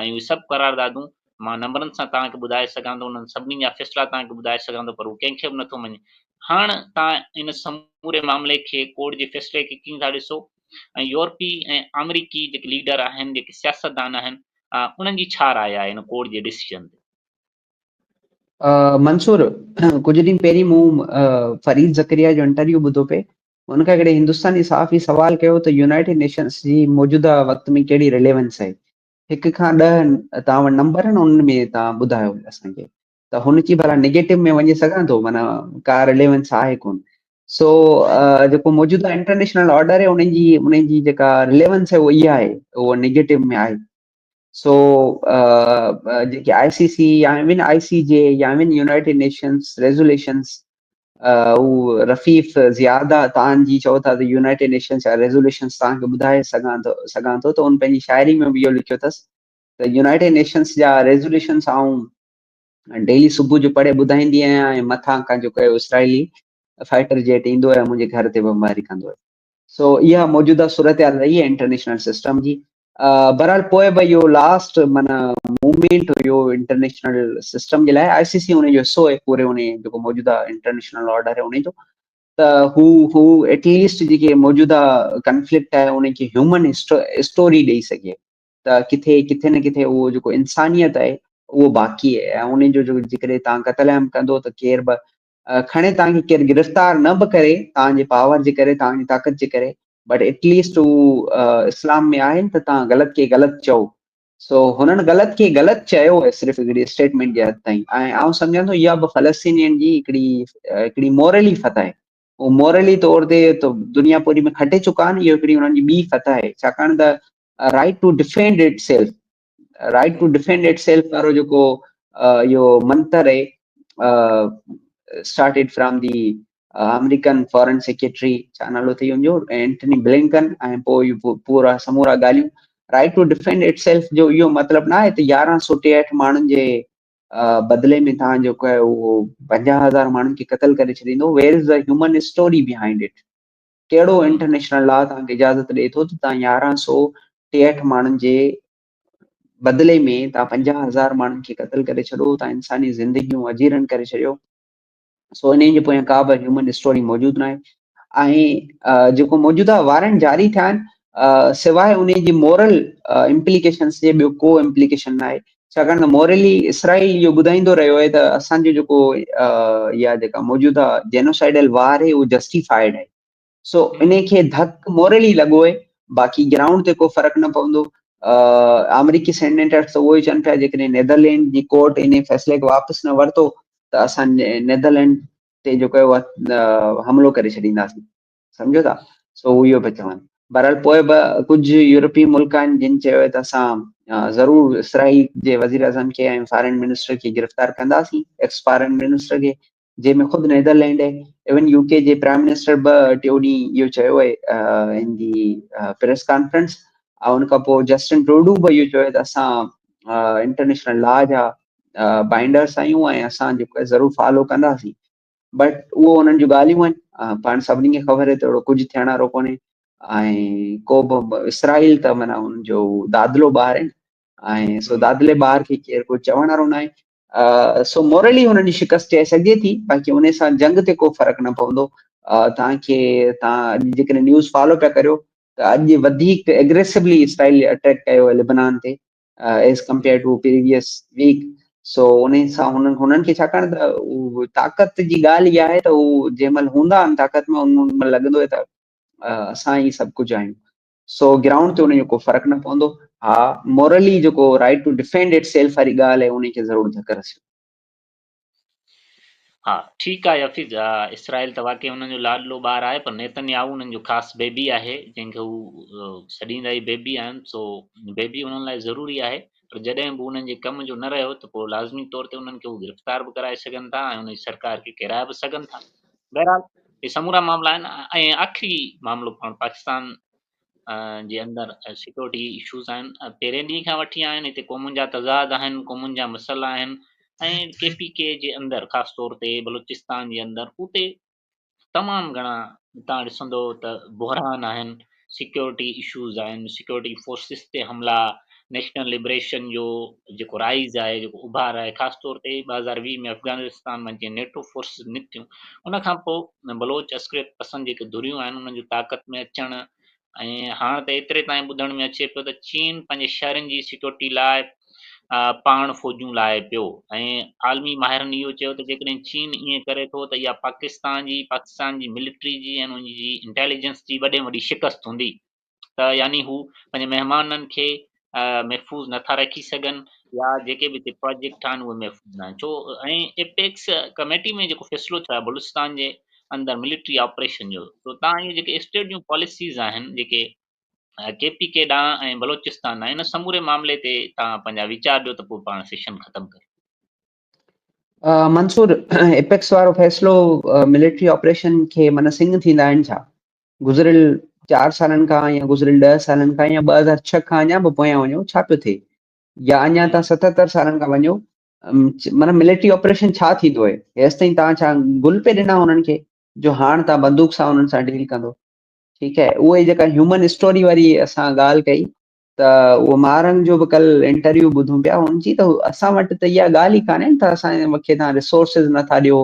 ۽ اهي سڀ قراردادون مان نمبرن سان توهان کي ٻڌائي سگهان ٿو، انهن سڀني جا فيصلا توهان کي ٻڌائي سگهان ٿو، پر هو ڪنهن کي به نٿو مڃي. هاڻ توهان ان سموري معاملي کي ڪورٽ جي فيصلي کي ڪيئن ٿا ڏسو ۽ يورپي ۽ آمريڪي جيڪي ليڊر آهن، جيڪي سياستدان آهن، انهن جي ڇا راء آهي ان ڪورٽ جي ڊسيزن تي؟ منصور، ڪجهه ڏينهن پهرين مون فريد زڪريا جو انٽرويو ٻڌو پئي، ان کان هڪڙي هندستاني صحافي سوال ڪيو ته يونائيٽيڊ نيشنز جي موجوده وقت ۾ ڪهڙي رليونس آهي؟ هڪ کان 10 توهان وٽ نمبر آهن انهن ۾ توهان ٻڌايو اسان کي ته هن چي ڀلا نيگيٽو ۾ وڃي سگهان ٿو معنيٰ ڪا رليونس آهي ڪون سو جيڪو موجوده انٽرنيشنل آرڊر آهي ان جي جيڪا رليونس آهي اها اها آهي اها نيگيٽو ۾ آهي سو جيڪي آء سي سي يا ايون آء سي جي يا ايون يونائيٽيڊ نيشنز ريزوليشنز هو رفيف زياده تان جي چئو ٿا ته يونائيٽيڊ نيشنز جا ريزوليشنز توهان کي ٻڌائي سگهان ٿو ته ان پنهنجي شاعري ۾ به اهو لکيو اٿس ته يونائيٽيڊ نيشنز جا ريزوليشنز آئون ڊيلي صبح جو پڙهي ٻڌائيندي آهيان ۽ مٿان کان جيڪو اسرائيلي فائٽر جيٽ ايندو آهي منهنجي گهر تي بمباري ڪندو آهي. سو اها موجوده صورتحال رهي آهي انٽرنيشنل سسٽم جي. بهرحال پوء به اهو لاسٽ معنيٰ موومينٽ هيو انٽرنيشنل سسٽم جي لاء، آء سي سي ان جو حصو آهي پوري ان جيڪو موجوده انٽرنيشنل آرڊر آهي ان جو، ته هو ايٽ ليسٽ جيڪي موجوده ڪنفلڪٽ آهي ان کي هيومن اسٽوري ڏئي سگهي ته ڪٿي نه ڪٿي اهو جيڪو انسانيت آهي اهو باقي آهي ۽ ان جو جيڪڏهن توهان قتل عام ڪندو ته ڪير به کڻي توهان کي ڪير گرفتار نه به ڪري توهان جي پاور جي ڪري توهان جي طاقت جي ڪري بٽ ايٽ ليسٽ هو اسلام ۾ آهن ته توهان غلط کي غلط چئو. سو هنن غلط کي غلط چيو آهي صرف هڪڙي اسٽيٽمينٽ جي حد تائين ۽ آئون سمجهان ٿو اها به فلسطينين جي هڪڙي مورلي فتح آهي. هو مورلي طور تي ته دنيا پوري ۾ کٽي چڪا آهن، اهو هڪڙي انهن جي ٻي فتح آهي، ڇاڪاڻ ته right to defend itself, right to defend itself وارو جيڪو اهو منتر آهي started from the American foreign secretary, ڇا نالو اٿئي ان جو، اينٽني بلنڪن، ۽ پوء اهو پورا سمورا ڳالهيون right to defend it self جو اهو مطلب نه آهي ته 1163 ماڻهن جي بدلي ۾ توهان جيڪو آهي اهو 50,000 ماڻهن کي قتل ڪري ڇڏيندو. Where is the human story behind it? ڪهڙو انٽرنيشنل لا توهان کي اجازت ڏئي ٿو ته توهان 1163 ماڻهن جي بدلي ۾ توهان 50,000 ماڻهن کي قتل ڪري ڇڏو، توهان انساني زندگيون اجيرن ڪري ڇڏيو؟ سو انهي جي پويان ڪا به هيومن اسٽوري موجود ناهي. ۽ جيڪو موجوده وارنٽ جاري ٿيا آهن سواء انهي جي مورل امپليڪيشنس جي ٻيو ڪو امپليڪيشن ناهي، ڇاڪاڻ ته مورلي اسرائيل اهو ٻڌائيندو رهيو آهي ته اسان جو جيڪو اها جيڪا موجوده جينوسائيڊل وار آهي اهو جسٽيفائيڊ آهي. سو انهي کي ڌڪ مورلي لڳو آهي، باقي گرائونڊ تي ڪو فرق نه پوندو. آمريڪي سينيٽرز ته اهو ئي چون پيا جيڪڏهن نيدرلينڊ جي ڪورٽ انهي فيصلي کي واپس نه ورتو ته اسان نيدرلينڊ تي جيڪو آهي اهو حملو ڪري ڇڏينداسين، سمجهو ٿا؟ سو هو اهو پيا چون. بهرحال پوء به ڪجهه يورپي ملڪ آهن جن چيو آهي ته اسان ضرور اسرائيل جي وزيراعظم کي ۽ فارن منسٽر کي گرفتار ڪنداسين، ايڪس فارن منسٽر کي، جنهن ۾ خود نيدرلينڊ آهي. ايون يو ڪي جي پرائم منسٽر به ٽيون ڏينهن اهو چيو آهي ان the press conference. ۽ ان کان پوء جسٽن ٽروڊو به اهو چيو آهي ته اسان انٽرنيشنل لا جا بائنڊرس آهيون ۽ اسان جيڪو آهي ضرور فالو ڪنداسين. بٽ اهو انهن جون ڳالهيون آهن، پاڻ سڀني کي خبر آهي ته اهڙو ڪجهه ٿيڻ وارو ڪونهي ۽ ڪو به اسرائيل ته معنيٰ ان جو دادلو ٻار آهن ۽ سو دادلي ٻار کي ڪير ڪو چوڻ وارو ناهي. سو مورلي هنن جي شڪست چئي سگهجي ٿي، باقي ان سان جنگ تي ڪو فرق نه پوندو. توهان اڄ جيڪڏهن نيوز فالو پيا ڪريو ته اڄ وڌيڪ ايگريسولي اسرائيل اٽيڪ ڪيو آهي لبنان تي as compare to previous week. So انهي سان هنن کي ڇاڪاڻ ته طاقت جي ڳالهه اها آهي ته هو جنهن مهل هوندا آهن طاقت ۾ ان مهل لڳندو آهي ته اسان ئي سڀ ڪجهه آهيون. سو گرائونڊ تي ان جو ڪو فرق نه پوندو. ها مورلي جيڪو right to defend it self واري ڳالهه آهي ان کي ضرور ڌڪ رسيو. ها ٺيڪ آهي حفيظ، اسرائيل ته واقعي انهن جو لاڏلو ٻار آهي پر نيتن ياهو انهن جو خاص بيبي آهي جنهن کي هو سڏيندا ئي بيبي آهن، سو بيبي انهن لاء ضروري آهي پر جڏهن به انهن جي ڪم جو نه رهيو ته پوء لازمي طور تي انهن کي هو گرفتار به ڪرائي سگهن ٿا ۽ ان جي سرڪار کي ڪيرائي به سگهن ٿا. بهرحال هي سمورا معاملا آهن ۽ آخري معاملو پاڻ پاڪستان جي اندر سيڪيورٽي اشوز آهن، پهرين ڏينهن کان وٺي آهن، هتي قومن جا تضاد آهن، قومن جا مسئلا آهن ۽ ڪي پي ڪي جي اندر خاص طور تي بلوچستان جي اندر اتي تمام گهڻا تان ڏسندو ته بحران آهن، سيڪيورٽي اشوز آهن، سيڪيورٽي فورسز تي حملا، نيشنل لبريشن جو جيڪو رائز آهي، جيڪو اڀار آهي، خاص طور تي 2020 ۾ افغانستان مان جيئن نيٽو فورسز نڪتيون ان کان پوء بلوچ عسڪريت پسند جيڪي ڌريون آهن انهن جو طاقت ۾ اچڻ ۽ هاڻ ته ايتري تائين ٻڌڻ ۾ اچي پيو ته چين پنهنجي شهرين جي سيڪيورٽي لاء پاڻ فوجون لاهي پيو ۽ عالمي ماهرن اهو چيو ته جيڪڏهن چين ائين ڪري ٿو ته اها پاڪستان جي ملٽري جي ۽ ان جي انٽيليجنس جي وڏي ۾ وڏي شڪست هوندي ته يعني هو پنهنجي مهمانن کي محفوظ نٿا رکي سگهن يا جيڪي به هتي پراجيڪٽ آهن اهي محفوظ نه آهن ڇو ۽ ايپيڪس ڪميٽي ۾ جيڪو فيصلو ٿيو آهي بلوچستان جي اندر ملٽري آپريشن جو تو تان اهي جيڪي اسٽيٽ جون پاليسيز آهن جيڪي ڪي پي ڪي ڏانهن ۽ بلوچستان ڏانهن ان سموري معاملي تي تان پنهنجا ويچار ڏيو ته پوء پاڻ سيشن ختم ڪريون. منصور، ايپيڪس وارو فيصلو ملٽري آپريشن کي معنيٰ سنگ ٿيندا آهن ڇا؟ گذريل 4 سالن کان يا گذريل 10 سالن کان يا 2006 کان اڃا به پويان وڃو ڇا پيو ٿئي، يا اڃا تان 77 سالن کان وڃو، معنيٰ ملٽري آپريشن ڇا ٿيندو آهي؟ هيستائين تان ڇا گل پئي ڏنا انهن کي جو هاڻ تان بندوق سان انهن سان ڊيل ڪندو؟ ٺيڪ آهي، اهو ئي جيڪا هيومن اسٽوري واري اسان ڳالهه ڪئي ته اهو مارنگ جو به ڪل انٽرويو ٻڌون پيا، هن چي ته اسان وٽ ته اها ڳالهه ئي ڪانهي ته اسان کي تان ريسورسز نٿا ڏيو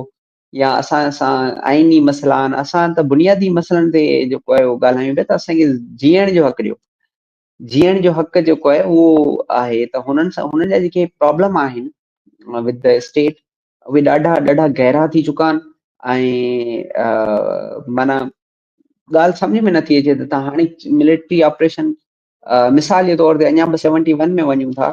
يا اسان سان آئيني مسئلا آهن، اسان ته بنيادي مسئلن تي جيڪو آهي اهو ڳالهايون پيا ته اسان کي جيئڻ جو حق ڏيو. جيئڻ جو حق جيڪو آهي اهو آهي ته هنن سان هنن جا جيڪي پرابلم آهن ود the state اهي ڏاڍا ڏاڍا گهرا ٿي چڪا آهن ۽ معنيٰ ڳالهه سمجهه ۾ نٿي اچي ته تان هاڻي ملٽري آپريشن مثال جي طور تي اڃا به 71 ۾ وڃون ٿا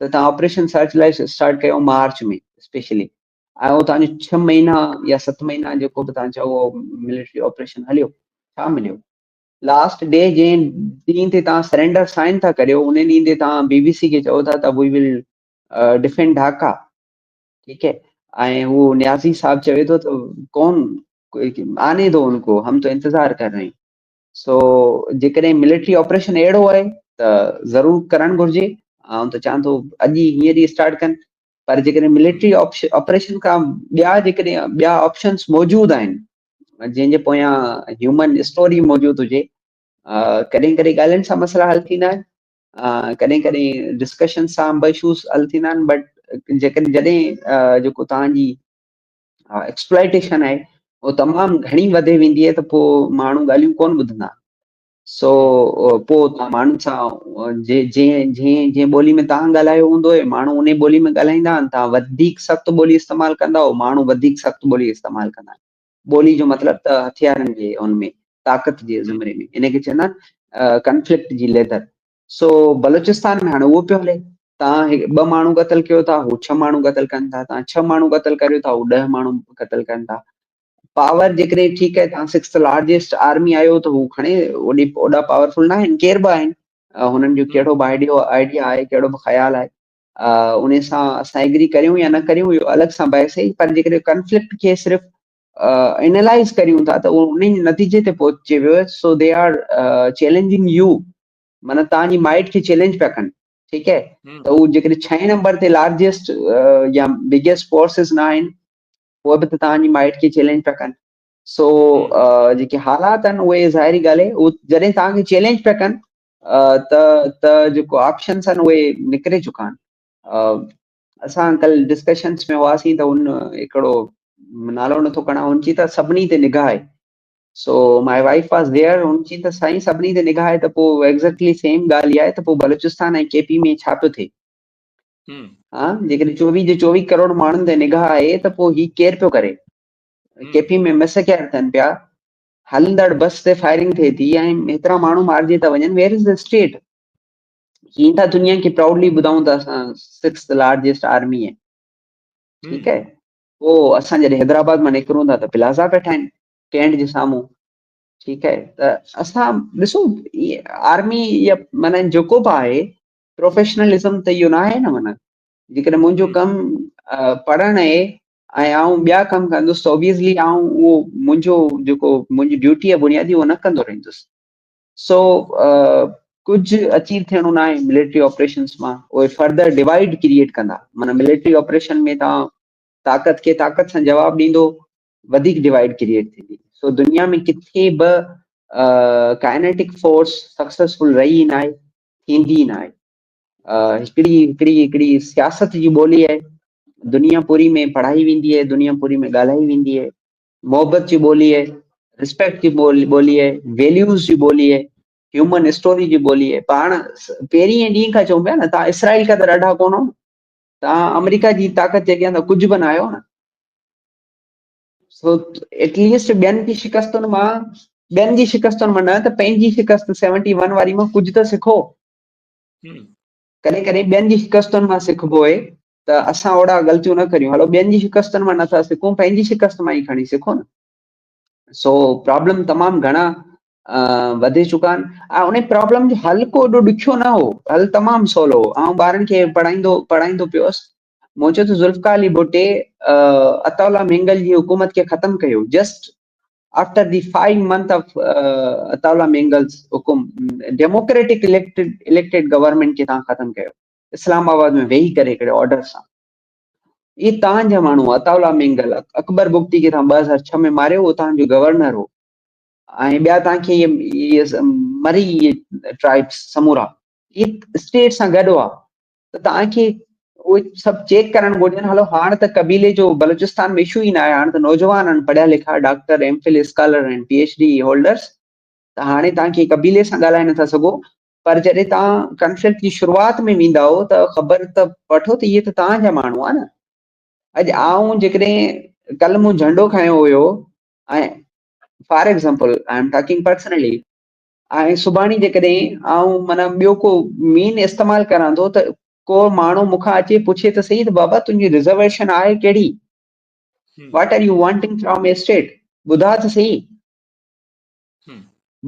ته تان آپريشن سرچ لائٽ اسٽارٽ ڪيو مارچ ۾ اسپيشلي ۽ اهو توهان جو 6 مهينا يا 7 مهينا جيڪو به توهان چئو اهو ملٽري آپريشن هليو، ڇا مليو؟ لاسٽ ڊي جنهن ڏينهن تي توهان سرينڊر سائن ٿا ڪريو ان ڏينهن تي توهان بي بي سي کي چئو ٿا ته وي ول ڊفينڊ ڍاڪا، ٺيڪ هي، ۽ هو نيازي صاحب چوي ٿو ته ڪون آني دو ان ڪو، هم تو انتظار ڪر رهي هين. سو جيڪڏهن ملٽري آپريشن اهڙو آهي ته ضرور ڪرڻ گهرجي، آئون ته چوان ٿو اڄ ئي هينئر ئي اسٽارٽ ڪن، پر جيڪڏهن ملٽري آپريشن کان ٻيا جيڪڏهن ٻيا آپشنس موجود آهن جنهن جي پويان هيومن اسٽوري موجود هجي، ڪڏهن ڪڏهن ڳالهين سان مسئلا حل ٿيندا آهن، ڪڏهن ڪڏهن ڊسڪشن سان به اشوز حل ٿيندا آهن، بٽ جيڪڏهن جڏهن جيڪو توهان جي ايڪسپلائٽيشن آهي اهو تمام گهڻي وڌي ويندي آهي ته پوء ماڻهو ڳالهيون ڪونه ٻڌندا. سو پوء توهان ماڻهن سان جنهن جنهن جنهن ٻولي ۾ توهان ڳالهايو هوندو آهي ماڻهو ان ٻولي ۾ ڳالهائيندا آهن، توهان وڌيڪ سخت ٻولي استعمال ڪندا آهيو ماڻهو وڌيڪ سخت ٻولي استعمال ڪندا آهن. ٻولي جو مطلب ته هٿيارن جي ان ۾ طاقت جي زمري ۾ ان کي چوندا آهن ڪنفلڪٽ جي ليدر. سو بلوچستان ۾ هاڻي اهو پيو هلي، توهان 2 ماڻهو قتل ڪيو ٿا هو 6 ماڻهو قتل ڪن ٿا، توهان 6 ماڻهو قتل ڪريو ٿا هو 10 ماڻهو قتل ڪن ٿا. پاور جيڪڏهن ٺيڪ آهي توهان 6th largest army آهيو ته هو کڻي اوڏا پاورفل نه آهن، ڪير به آهن، هنن جو ڪهڙو به آئيڊيا آهي، ڪهڙو به خيال آهي، ان سان اسان ايگري ڪريون يا نه ڪريون اهو الڳ سان بحث آهي، پر جيڪڏهن ڪنفلڪٽ کي صرف انالائز ڪريون ٿا ته اهو ان نتيجي تي پهچي ويو آهي. سو they are challenging يو، معنيٰ توهان جي مائٽ کي چئلينج پيا ڪن، ٺيڪ آهي، ته هو جيڪڏهن 6 نمبر تي لارجيسٽ يا بگيسٽ فورسز نه آهن پوء به ته توهان جي مائٽ کي چئلينج پيا ڪن. سو جيڪي حالات آهن اهي ظاهري ڳالهه آهي اهو جڏهن توهان کي چئلينج پيا ڪن ته جيڪو آپشنس آهن اهي نڪري چڪا آهن. اسان ڪل ڊسڪشنس ۾ هئاسين ته هن هڪڙو نالو نٿو کڻان، هن چي ته سڀني تي نگاهه آهي. سو my wife was there, هن چي ته سائين سڀني تي نگاهه آهي ته پوء ايگزيڪٽلي سيم ڳالهه اها آهي ته پوء بلوچستان ۽ ڪي پي ۾ ڇا پيو ٿئي؟ ها جيڪڏهن 24 جي 24 ڪروڙ ماڻهن تي نگاهه آهي ته پوء هي ڪير پيو ڪري؟ ڪي پي ۾ مسڪير ٿين پيا، هلندڙ بس تي فائرنگ ٿئي ٿي ۽ هيترا ماڻهو مارجي ٿا وڃن، ويئر از the state? ڪيئن ٿا دنيا کي پرائوڊلي ٻڌائون ته اسان 6th largest army آهي، ٺيڪ آهي. پوءِ اسان جڏهن حيدرآباد مان نڪرون ٿا ته پلازا پيا ٺاهن ڪينٽ جي سامهون. ٺيڪ آهي، ته اسان ڏسو آرمي يا معنيٰ جيڪو به آهي پروفيشنلزم ته اهو نه آهي نه، معنيٰ جيڪڏهن منهنجو ڪم پڙهڻ آهي ۽ آئون ٻيا ڪم ڪندس ته اوبويسلي آئون اهو منهنجو جيڪو منهنجي ڊيوٽي آهي بنيادي اهو نه ڪندو رهندس. سو ڪجهه اچيو ٿيڻو نه آهي ملٽري آپريشنس مان، اهي فردر ڊوائيڊ ڪريئيٽ ڪندا. معنيٰ ملٽري آپريشن ۾ توهان طاقت کي طاقت سان جواب ڏيندو، وڌيڪ ڊوائيڊ ڪريئيٽ ٿيندي. سو دنيا ۾ ڪٿي به ڪائنيٽڪ فورس سڪسيسفل رهي ئي نه آهي، ٿيندي ئي نه آهي. هڪڙي هڪڙي هڪڙي سياست جي ٻولي آهي، دنيا پوري ۾ پڙهائي ويندي آهي، دنيا پوري ۾ ڳالهائي ويندي آهي. محبت جي ٻولي آهي، ريسپيڪٽ جي ٻولي آهي، ويليوز جي ٻولي آهي، هيومن اسٽوري جي ٻولي آهي. پاڻ پهرين ڏينهن کان چئون پيا نه، توهان اسرائيل کان ته ڏاڍا ڪونه هو، توهان آمريڪا جي طاقت جي اڳيان ته ڪجهه به نه آهيو نه. سو ايٽليسٽ ٻين جي شڪستن مان، ٻين جي شڪستن مان نه ته پنهنجي شڪست 71 واري مان ڪجهه ته سکو. ڪڏهن ڪڏهن ٻين جي شڪستن مان سکبو آهي ته اسان اوڙا غلطيون نه ڪريون. هلو ٻين جي شڪستن مان نٿا سکون، پنهنجي شڪست مان ئي کڻي سکو نه. سو پرابلم تمام گهڻا وڌي چڪا آهن ۽ ان پرابلم جو حل ڪو ايڏو ڏکيو نه هو، حل تمام سولو هو. آئون ٻارن کي پڙهائيندو پيو هوس، مون چيو ته ذوالفقار علي ڀٽي عطاء الله مينگل جي حڪومت کي ختم ڪيو، just after the 5 month of Atta Ullah Mengal's حڪم، ڊيموڪريٽڪ اليڪٽيڊ گورنمينٽ کي تان ختم ڪيو اسلام آباد ۾ ويهي ڪري هڪڙي آرڊر سان. اهي تان جا ماڻهو عطاء الله مينگل، اڪبر بگٽي کي تان 2006 ۾ ماريو، اهو تان جو گورنر هو، ۽ ٻيا تان کي اهي مري اهي ٽرائبس سمورا اهي اسٽيٽ سان گڏ هئا، ته تان کي اهي سڀ چيڪ ڪرڻ گهرجن. هلو هاڻ ته قبيلي جو بلوچستان ۾ اشو ئي نه آهي، هاڻ ته نوجوان آهن، پڙهيا لکيا، ڊاڪٽر، ايم فل اسڪالر آهن، پي ايڇ ڊي هولڊرس، ته هاڻي تان کي قبيلي سان ڳالهائي نٿا سگهو، پر جڏهن تان ڪنفلڪٽ جي شروعات ۾ ويندا هو ته خبر ته وٺو ته اهي ته تان جا ماڻهو آهن نه. اڄ آئون جيڪڏهن ڪل مون جهنڊو کنيو هيو ۽ for example I am talking personally, ۽ سڀاڻي جيڪڏهن آئون معنيٰ ٻيو ڪو مين استعمال ڪران ٿو ته ڪو ماڻهو مون کان اچي پڇي ته صحيح ته بابا تنهنجي رزرويشن آهي ڪهڙي، what are you wanting from a state, ٻڌاء ته صحيح.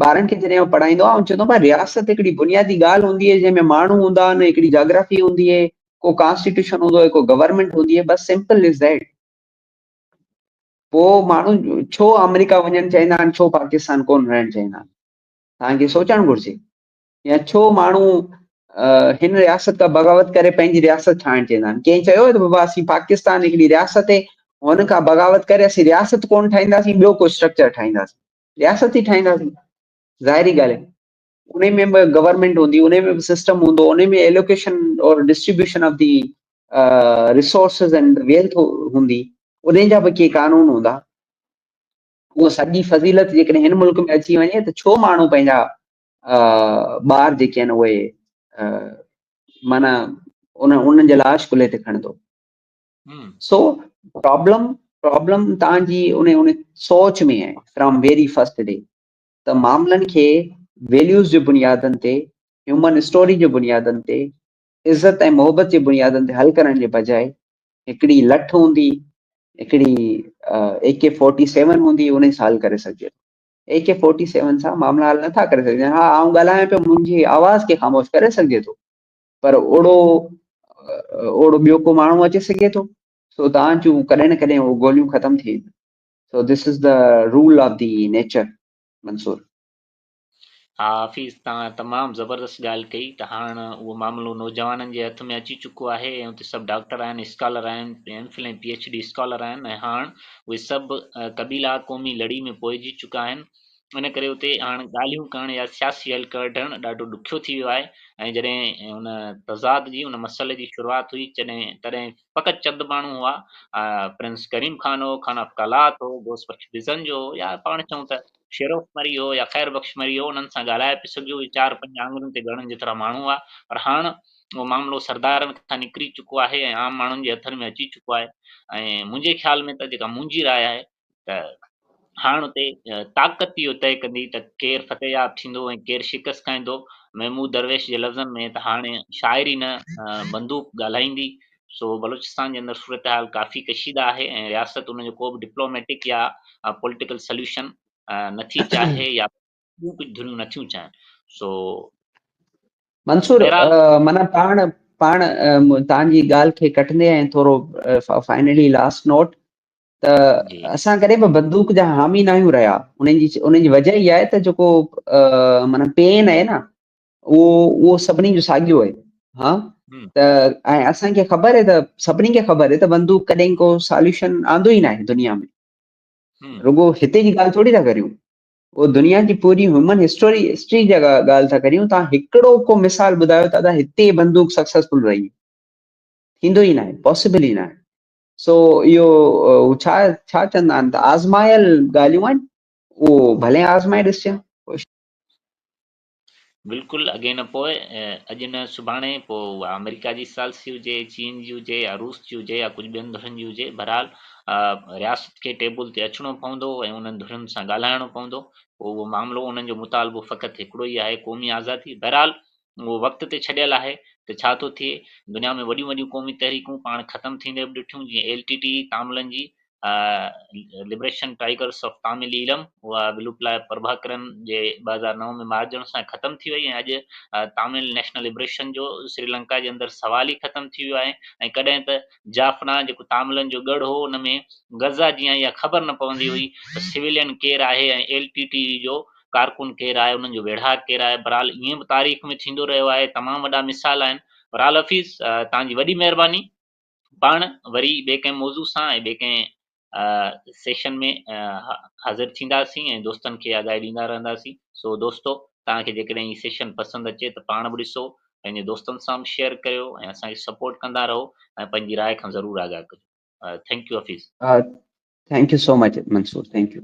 ٻارن کي جڏهن آئون پڙهائيندو آهيان، آئون چوندو آهيان رياست هڪڙي بنيادي ڳالهه هوندي آهي جنهن ۾ ماڻهو هوندا آهن، هڪڙي جاگرافي هوندي آهي، ڪو ڪانسٽيٽيوشن هوندو آهي، ڪو گورنمينٽ هوندي آهي، بس سمپل is that. پوء ماڻهو ڇو آمريڪا وڃڻ چاهيندا آهن، ڇو پاڪستان ڪونه رهڻ چاهيندا آهن، توهان کي سوچڻ گهرجي. يا ڇو ماڻهو هن رياست کان بغاوت ڪري پنهنجي رياست ٺاهڻ چاهيندا آهن. ڪنهن چيو ته بابا اسين پاڪستان هڪڙي رياست آهي، هن کان بغاوت ڪري اسين رياست ڪونه ٺاهينداسين، ٻيو ڪو اسٽرڪچر ٺاهينداسين، رياست ئي ٺاهينداسين. ظاهري ڳالهه آهي ان ۾ به گورنمينٽ هوندي، ان ۾ به سسٽم هوندو، ان ۾ ايلوڪيشن اور distribution of the resources and wealth هوندي، ان جا به ڪي قانون هوندا. اها سڄي فضيلت جيڪڏهن هن ملڪ ۾ اچي وڃي ته ڇو ماڻهو پنهنجا ٻار جيڪي آهن اهي معنيٰ انهن جا لاش ڪلهي تي کڻندو. سو پرابلم تان جي ان سوچ ۾ آهي فرام ويري فرسٽ ڊي ته معاملن کي ويليوز جي بنيادن تي، هيومن اسٽوري جي بنيادن تي، عزت ۽ محبت جي بنيادن تي حل ڪرڻ جي بجاء هڪڙي لٺ هوندي، هڪڙي اي ڪي فورٽي سيون هوندي، ان سان حل ڪري سگهجي ٿو. اي ڪي فورٽي سيون سان معاملا حل نٿا ڪري سگهجن. ها آئون ڳالهايان پيو، منهنجي آواز کي خاموش ڪري سگهجي ٿو، پر اوڙو ٻيو ڪو ماڻهو اچي سگهي ٿو. سو تان جون ڪڏهن نه ڪڏهن اهي گوليون ختم ٿي وينديون. So this is the rule of the nature Mansoor. ها حفيظ، توهان تمام زبردست ڳالهه ڪئي ته هاڻ اهو معاملو نوجوانن جي هٿ ۾ اچي چڪو آهي ۽ اتي سڀ ڊاڪٽر آهن، اسڪالر آهن، M Phil ۽ P H D scholar آهن ۽ هاڻ اهي سڀ قبيلا قومي لڙي ۾ پوئجي چڪا آهن، ان ڪري اتي هاڻ ڳالهيون ڪرڻ يا سياسي حل ڪڍڻ ڏاڍو ڏکيو ٿي ويو آهي. ۽ جڏهن ان تضاد جي ان مسئلي جي شروعات هئي تڏهن فقط چند ماڻهو هئا، پرنس ڪريم خان هو، خان آف قلات هو، غوث بخش بزنجو هو، يا پاڻ چئون ته شيروف مري هو يا خير بخش مري هو، انهن سان ڳالهائي پئي سگهيو. اهي چار پنج آڱرين تي ڳڻڻ جيترا ماڻهو هئا، پر هاڻ اهو معاملو سردارن کان نڪري چڪو آهي ۽ عام ماڻهن جي هٿن ۾ اچي چڪو آهي. ۽ منهنجي خيال ۾ ته جيڪا منهنجي راء آهي ته هاڻ اتي طاقت اهو طئي ڪندي ته ڪير فتحياب ٿيندو ۽ ڪير شڪست کائيندو. محمود درويش جي لفظن ۾ ته هاڻي شاعري نه بندوق ڳالهائيندي. سو بلوچستان جي اندر صورتحال ڪافي ڪشيده آهي ۽ رياست ان جو ڪو به ڊپلوميٽڪ يا پوليٽيڪل سليوشن نٿي چاهي يا ٻيون ڪجهه ڌريون نٿيون چاهن. سو منصور معنيٰ پاڻ پاڻ توهان جي ڳالهه کي ڪٽندي ۽ ٿورو فائنلي لاسٽ نوٽ ته اسان ڪڏهن به بندوق جا حامي ناهيون رهيا. ان جي وجه اها آهي ته جيڪو معنيٰ پين آهي نه اهو اهو سڀني جو ساڳيو آهي. ها ته ۽ اسان کي خبر آهي ته سڀني کي خبر آهي ته بندوق ڪڏهن ڪو ساليوشن آندو ئي ناهي دنيا ۾. رڳو هتي جي ڳالهه ٿوري ٿا ڪريون، اهو دنيا جي پوري هيومن هسٽوري هسٽري جا ڳالهه ٿا ڪريون. توهان هڪڙو ڪو مثال ٻڌايو ته ادا هتي بندوق سڪسيسفل رهي، ٿيندو ئي ناهي، پاسيبل ئي ناهي. سو اهو ڇا ڇا چوندا آهن ته آزمايل ڳالهيون آهن، اهو ڀلي آزمائي ڏسجن. بلڪل اڳي نه پوء، اڄ نه سڀاڻي، پوء اها آمريڪا جي ثالثي هجي، چين جي هجي يا روس جي هجي يا ڪجهه ٻين ڌرين جي هجي، بهرحال رياست کي ٽيبل تي اچڻو پوندو ۽ انهن ڌرين سان ڳالهائڻو پوندو، پوء اهو معاملو انهن جو مطالبو فقط هڪڙو ئي آهي قومي آزادي، بهرحال اهو وقت تي ڇڏيل آهي ته ڇا ٿو ٿئي، دنيا ۾ وڏيون وڏيون قومي تحريڪون پاڻ ختم ٿيندي به ڏٺيون، جيئن ايل ٽي ٽي تاملن جي liberation tigers of Tamil Elam اها ولوپلا پرڀاڪرن جي 2009 ۾ مارجڻ سان ختم ٿي وئي ۽ اڄ تامل نيشنل لبريشن جو سري لنڪا جي اندر سوال ئي ختم ٿي ويو آهي ۽ ڪڏهن ته جافنا جيڪو تاملن جو ڳڙهه هو ان ۾ غزه جيان اها خبر نه پوندي هئي ته سويلين ڪير آهي ۽ ايل ٽي ٽي اي جو ڪارڪن ڪير آهي انهن جو ويڙهاڪ ڪير آهي. بهرحال ائين به تاريخ ۾ ٿيندو رهيو آهي، تمام وڏا مثال آهن. بهرحال حفيظ توهان جي وڏي مهرباني. پاڻ وري ٻئي ڪنهن موضوع سان ۽ ٻئي ڪنهن سيشن ۾ حاضر ٿينداسين ۽ دوستن کي آگاهي ڏيندا رهنداسين. سو دوستو توهان کي جيڪڏهن هي سيشن پسند اچي ته پاڻ به ڏسو، پنهنجي دوستن سان به شيئر ڪريو ۽ اسان کي سپورٽ ڪندا رهو ۽ پنهنجي راء کان ضرور آگاهه ڪجو. Thank you Hafeez. Thank you so much Mansoor, thank you.